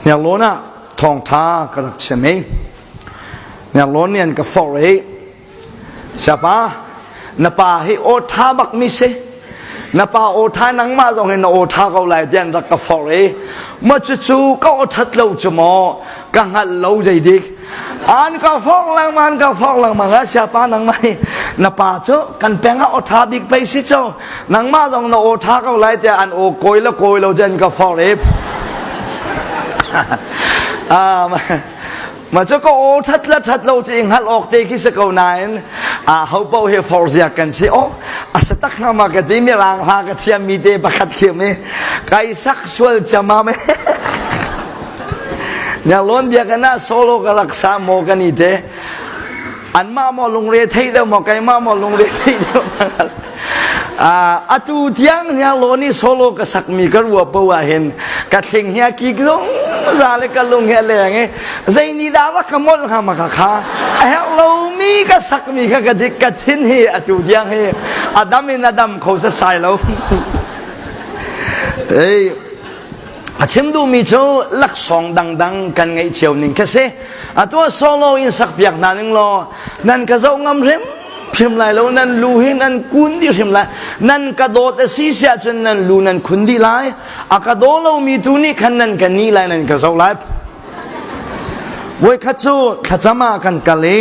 Hniarlawn ah thawngtha ka rak chim i Hniarlawn nih an ka forh i Siapa na pa hi aw ṭha bak mi si na pa aw ṭha nangmah zong hin na aw ṭha ko lai tiah an rak ka forh i ma cucu ka aw ṭhat lo cu maw ka hngalh lo zeidik an ka forh lengmang an ka forh lengmang a siapa nangmah hi na pa cu kan peng ah aw ṭha bik pei si cu nangmah zong na aw ṭha ko lai tiah an aw kawi le kawi lo cu an ka forh i Ma cu ka aw ṭhat le ṭhat lo ci hngalh awk te khi si ko nain a ho paoh hi forzia kan si o a si tak hnga ma ka ti mirang hla ka thiam mi te pakhat thiam i kai sak sual chama me Nyalon bia kana solo ka rak sa mo kan i te anmah maw lungre thei deuh maw keimah maw lungre thei deuh atu tiang Hniarlawn i solo ka sakmi ka rua po ah hin ka thling hi a kik zung za le ka lung hi a leng i zei ni dah rak ka molh hnga ma ka kha a herh lomi ka sakmi kha ka dik ka thin hi atu tiang hi a dam in a dam kho sasai lo ei A chim duhmi cu laksawng dangdang kan ngeih cio ning kha si. Atu ah solo in sakpiak hna ning law nan ka zoh ngam hrim hrim lai lo nan lu hi nan kun dih hrim lai nan ka dawt a si si ahcun nan lu nan khun dih lai a ka daw lomi tu nih khan nan ka ni lai nan ka zoh lai voikhat cu thlacam ah kan kal i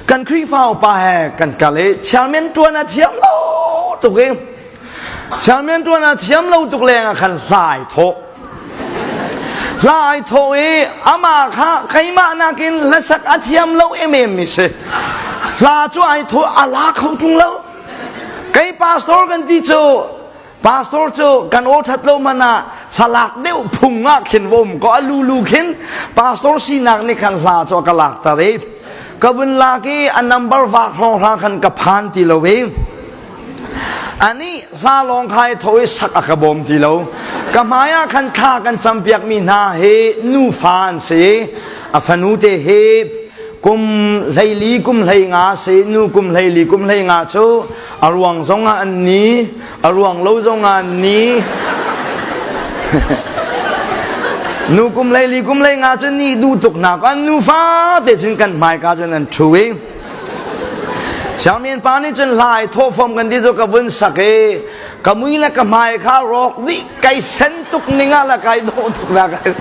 kan Khrihfa upa he kan kal i chairman tuan a thiam lo tuk i Chairman tuan a thiam lo tuk leng ah khan hla ai thawh. Hla ai thawh i amah kha keimah nakin hlasak a thiam lo emem mi si. Hla cu ai thawh a la kho tung lo. Kei pastor kan ti cu pastor cu kan aw that lo man ah hlalak deuh phung ah khin vom ko a lulu khin pastor sinak nih khan hla cu a ka lak tar i ka vun lak i a number vak hrawng hra khan ka phan ti lo i Anih hla lawng kha i tho i sak a ka bawm ti lo. Ka hmai ah khan thla kan campiakmi hna hi nufa an si. A fanu te hi kum 14 kum 15 si nu kum 14 kum 15 cu a ruang zong ah an ni a ruang lo zong ah an ni nu kum 14 kum 15 cu ni duh tuk hna ko an nufa te cun kan hmaika cun an ṭhu i Siangmin pa nih cun hlai thawhfom kan ti cu ka vun sak i ka mui le ka hmai kha rawk dih kai sen tuk ning ah la kai dawh tuk la kai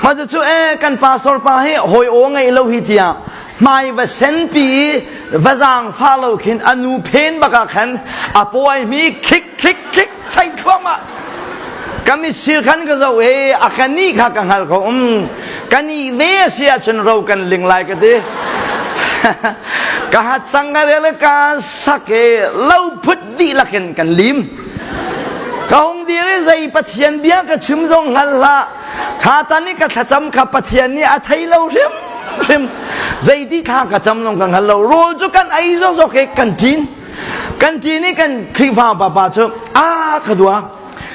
Ma cu cu e kan pastor pa hi hawi aw ngei lo hi tiah hmai va sen pi i va zaang fa lo khin a nu phen bak ah khan a pawi mi khik khik khik chai thluahmah ka mitsir khan ka zoh i a ka nih kha ka hngal ko um ka nih ve a si ahcun ro kan ling lai ka ti ka hat cang ka rel ka sak i lo phut dihlak in kan lim ka hung dir i zei pathian bia ka chim zong hngal hlah kha tan i ka thlacam kha pathian nih a thei lo hrim hrim zeiti thla ka cam zong ka hngal lo rawl cu kan ei zokzok i kan ṭin Kan ṭin i kan Khrihfa papa cu a ka dua.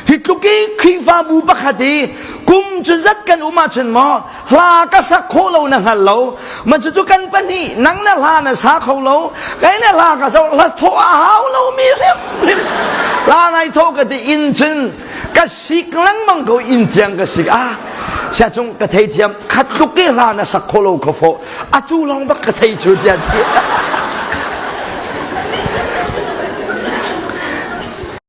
Hi tluk i Khrihfabu pakhat i kum cu zat kan um ahcun maw hla ka sak khawh lo na hngal lo. Ma cucu kan pahnih nang le hla na sa kho lo kai le hla ka so hla thawh a hau lo mi hrimhrim. Hla nai thawh ka ti inn cun ka sik lengmang ko inn thiang ka sik ah sia cung ka thei thiam khat tluk i hla na sak khawh lo kho fo atu lawng bak ka thei cu tiah ti.